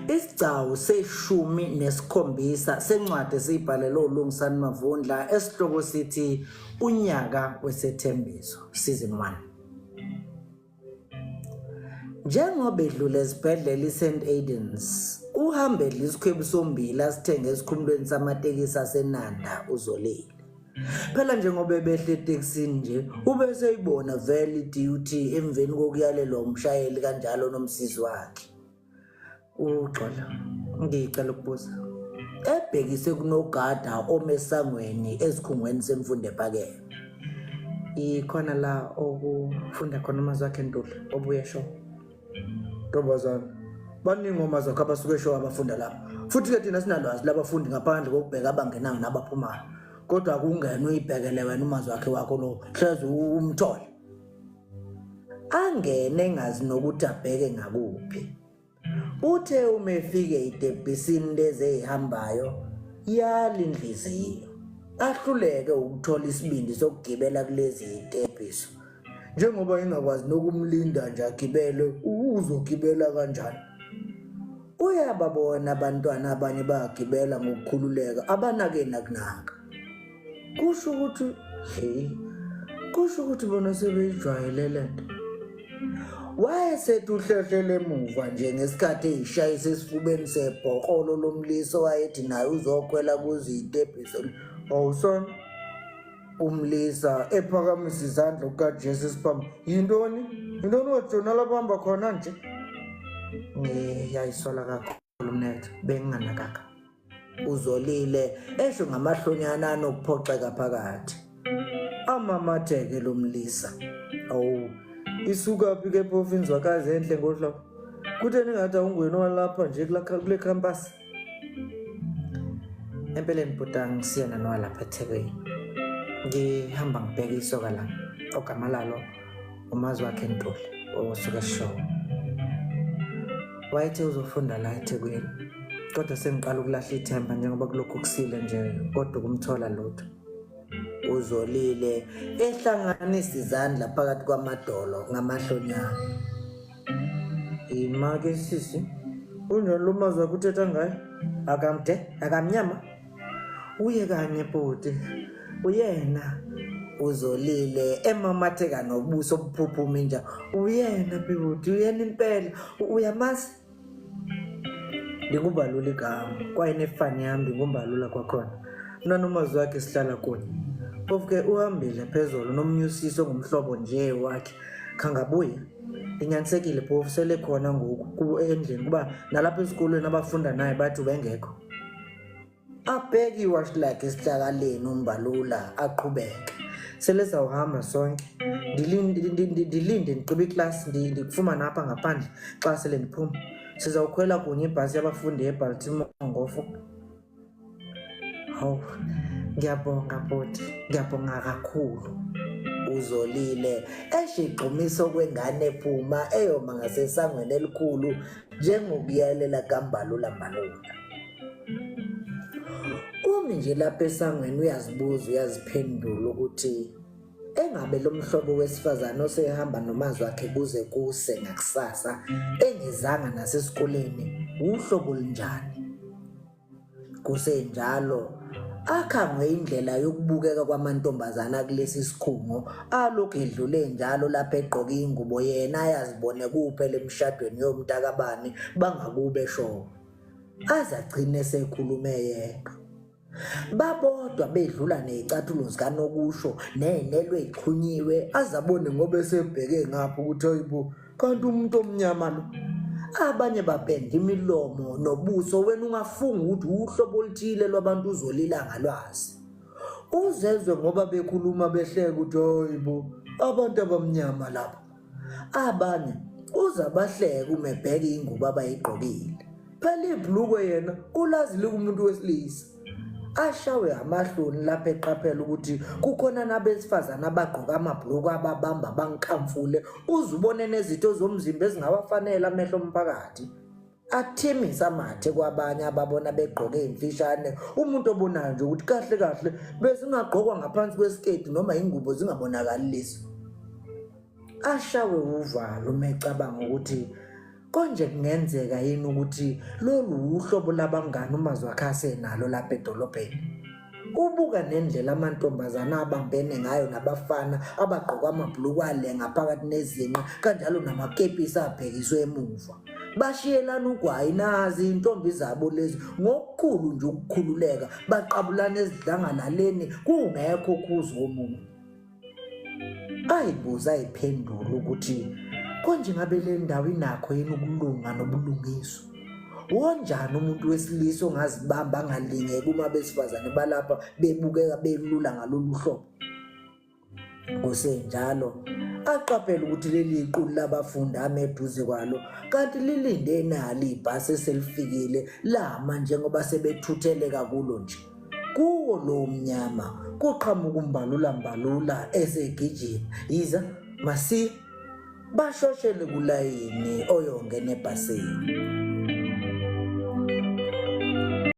Isigcawu seshumi nesikhombisa sencwadi esiyibhalelwe uLungisani Mavundla esihloko sithi Unyaka Wesethembiso Season 1. Njengoba edlula esibhedlela iSt Aidan's, uhambe edla isikhwebu sombila asithenge esikhumulweni samatekisi aseNanda uZolile. Phela njengoba ebehla etekisini nje, ubeseyibona vele i-DUT emveni kokuyalelwa umshayeli kanjalo nomsizi wakhe. Uxolo, ngicela ukubuza. Ebhekise kunogada omesangweni esikhungweni semfundo ephakeme. Ikhona la okufunda khona umazwi akhe Ntuli obuye esho. Ntombazane, baningi omazwi akhe abasuke esho abafunda lapha. Futhi-ke thina sinalwazi labafundi ngaphandle kokubheka abangenayo nabaphumayo. Kodwa akungene uyibhekele wena umazwi akhe wakho lo, hleze umthole. Angene engazi nokuthi abheke ngakuphi. Uthe uma efike itebhisini lezi ezihambayo yala inhliziyo. Ahluleke ukuthola isibindi sokugibela kulezi zitebhiso. Njengoba engakwazi nokumlinda nje agibele, uzogibela kanjani? Uyababona abantwana abanye bayagibela ngokukhululeka abanake nakunaka. Kusho ukuthi hey, kusho ukuthi bona sebeyijwayele lento. Wayesethi uhlehlele emuva nje ngesikhathi eyishayisa esifubeni sebhokolo lomlisa owayethi naye uzokhwela kuze itebhiso. Awusona umlisa ephakamisa izandla kukaJesu esiphambi. Yintoni? Yintoni wajona lapho hamba khona nje? Ngiyayisola kakhulu mnethu, benginganakaka. Uzolile esho ngamahlonyana anokuphoxeka phakathi. Amamatheke lo mlisa. Awu, isukaphi ke phofu inzwakazi enhle ngohlobo? Kutheni ngathi awungwena walapha nje kule campus? Empeleni bhuti angisiyena nowalapha eThekwini. Ngihamba ngibheka isoka lami ogama lalo umazi wakhe Ntuli osuke eshow. Wayethe uzofunda la eThekwini kodwa sengiqala ukulahla ithemba njengoba kulokhu kusile nje kodwa ukumthola lutho. Uzolile ehlanganisa izandla phakathi kwamadolo ngamahlonyana. Ima ke sisi, unjani lo mazwi akho uthetha ngayo? Akamde, akamnyama. Uye kanye bhuti, uyena. Uzolile emamatheka nobuso obuphuphuma inja. Uyena bhuti, uyena impela. Uyamazi? Ndingumbalula igama kwaye nefani yam ndingumbalula kwakhona. Mna nomazwi wakhe sihlala kunye. Phofu ke uhambile phezolo nomnye usisi ongumhlobo nje wakhe khangabuye. Ndinyanisekile phofu sele khona ngoku endlini kuba nalapha esikolweni abafunda naye bathi ubengekho. Abheke iwashi lakhe esihlakaleni uMbalula aqhubeke. Sele sawuhamba sonke. Ndilinde ndigqibe iklasi ndikufumane apha ngaphandle xa sele ndiphuma. Sizawukhwela kunye ibhasi yabafundi eBaltimore ngofu. Hawu, ngiyabonga bhuti, ngiyabonga kakhulu. Uzolile eshigxumisa okwengane ephuma eyoma ngasesangweni elikhulu njengokuyalela kaMbalula Mbalula. Umi nje lapha esangweni uyazibuza uyaziphendula ukuthi engabe lo mhlobo wesifazane osehamba nomazwi akhe kuze kuse ngakusasa engezanga nasesikoleni wuhlobo olunjani. Kusenjalo akhangwe indlela yokubukeka kwamantombazana kulesi sikhungo alokhu edlule njalo lapha egqoke ingubo yena ayazibone kuphela emshadweni yomntakabani bangakube eshowe. Aze agcine esekhulume yedwa. Babodwa bedlula nezicathulo zikanokusho nezinelwe ezixhunyiwe azabone ngoba esebheke ngapha ukuthi hayibo kanti umuntu omnyama lo. Abanye bapenda imilomo nobuso wena ungafunga ukuthi uhlobo oluthile lwabantu uzolila ngalwazi. Uzezwe ngoba bekhuluma behleka ukuthi hayibo abantu abamnyama laba. Abanye uze abahleke uma ebheka ingubo abayigqokile. Phela ibhulukwe yena ulazi likumuntu wesilisa. Ashawe amahloni lapho eqaphela ukuthi kukhona nabesifazane abagqoka amabhulukwe ababamba bankamfule uze ubone nezitho zomzimba ezingawafanele amehlo omphakathi. Athimise amathe kwabanye ababona begqoke imfishane umuntu obonayo nje ukuthi kahle kahle bezingagqokwa ngaphansi kwesiketi noma ingubo zingabonakali lezi. Ashawe uvalo uma ecabanga ukuthi Konje kungenzeka yini ukuthi lolu wuhlobo labangani uMazwakhe asenalo lapha edolobheni? Ubuka nendlela amantombazane abambene ngayo nabafana abagqoka amabhuluku alenga phakathi nezinqa kanjalo namakepisi abhekiswe emuva. Bashiyelana ugwayi nazi intombi zabo lezi ngokukhulu nje ukukhululeka baqabulana ezidlangalaleni kungekho khuzo omunye. Ayibuza ayiphendula ukuthi konje ngabe le ndawo inakho yini ukulunga nobulungiswa. Wonjani umuntu wesilisa ongazibamba angalingeki uma besifazane balapha bebukeka belula ngalolu hlobo? Kusenjalo aqaphela ukuthi leli qulu labafundi ame eduze kwalo kanti lilinde nalo ibhasi eselifikile lama njengoba sebethutheleka kulo nje. Kuwo lowo mnyama kuqhamuka umbalula mbalula esegijima yiza masiya bashoshele kulayini oyongena ebhasini.